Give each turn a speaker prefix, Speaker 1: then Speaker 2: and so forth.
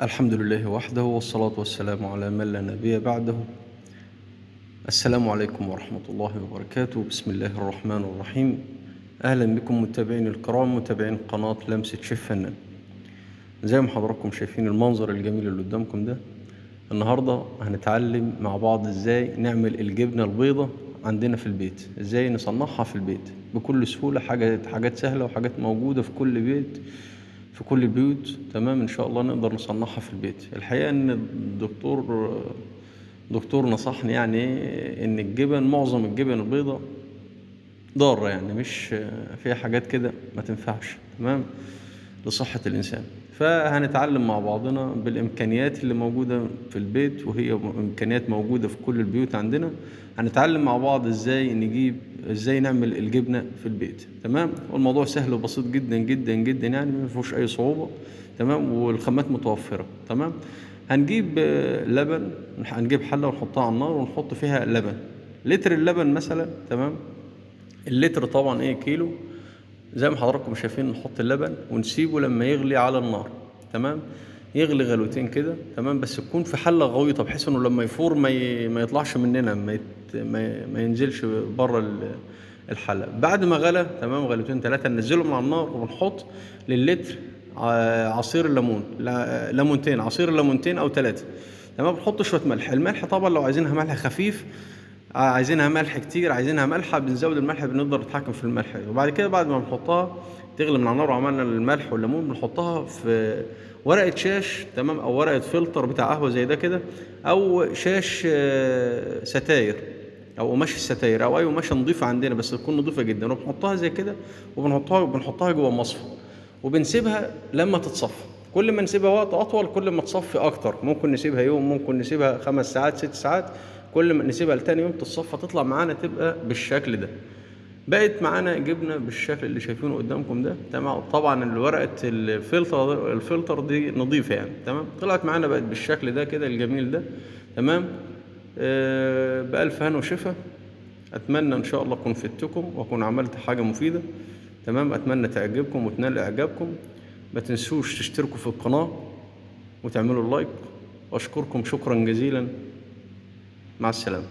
Speaker 1: الحمد لله وحده، والصلاة والسلام على من لا نبي بعده. السلام عليكم ورحمة الله وبركاته. بسم الله الرحمن الرحيم. أهلا بكم متابعين الكرام، متابعين قناة لمسة شيف فنان. زي ما حضراتكم شايفين المنظر الجميل اللي قدامكم ده، النهاردة هنتعلم مع بعض ازاي نعمل الجبنة البيضة عندنا في البيت، ازاي نصنعها في البيت بكل سهولة. حاجات سهلة وحاجات موجودة في كل بيت، في كل البيوت. تمام، ان شاء الله نقدر نصنعها في البيت. الحقيقة ان الدكتور نصحني ان معظم الجبن البيضة ضارة، مش فيها حاجات كده ما تنفعش، تمام، لصحة الإنسان. فهنتعلم مع بعضنا بالإمكانيات اللي موجودة في البيت، وهي إمكانيات موجودة في كل البيوت عندنا. هنتعلم مع بعض إزاي نعمل الجبنة في البيت. تمام، والموضوع سهل وبسيط جدا جدا جدا، ما فيهوش أي صعوبة. تمام، والخامات متوفرة. تمام، هنجيب لبن، هنجيب حلة ونحطها على النار ونحط فيها لبن، لتر اللبن مثلا. تمام، اللتر طبعا كيلو. زي ما حضراتكم شايفين نحط اللبن ونسيبه لما يغلي على النار. تمام، يغلي غلوتين كده. تمام، بس تكون في حلة غويطة بحيث انه لما يفور ما يطلعش مننا، ما ينزلش بره الحلة. بعد ما غلى، تمام، غلوتين ثلاثة، ننزله من على النار وبنحط للتر عصير الليمون، ليمونتين، عصير الليمونتين او ثلاثة. تمام، بنحط شوية ملح. الملح طبعا لو عايزينها ملح خفيف، عايزينها ملح كتير، عايزينها مالحة، بنزود الملح، بنقدر نتحكم في الملح. وبعد كده بعد ما بنحطها تغلي من على النار وعملنا الملح والليمون، بنحطها في ورقة شاش، تمام، أو ورقة فلتر بتاع قهوة زي ده كده، أو شاش، ستاير، أو قماش الستاير، أو أي قماشة نظيفة عندنا بس تكون نظيفة جدا، وبنحطها زي كده، وبنحطها جوه المصفى، وبنسيبها لما تتصفى. كل ما نسيبها وقت أطول كل ما تصفي أكتر، ممكن نسيبها يوم، ممكن نسيبها 5 ساعات، 6 ساعات، كل ما نسيبها لتاني يوم تتصفى تطلع معانا تبقى بالشكل ده. بقت معانا جبنة بالشكل اللي شايفينه قدامكم ده. تمام، طبعا الورقة الفلتر دي نظيفة تمام، طلعت معانا بقت بالشكل ده كده الجميل ده. تمام، بألف هنا وشفا. أتمنى إن شاء الله أكون فدتكم وأكون عملت حاجة مفيدة. تمام، أتمنى تعجبكم وتنال إعجابكم. ما تنسوش تشتركوا في القناة وتعملوا اللايك، وأشكركم شكرا جزيلا. مع السلامة.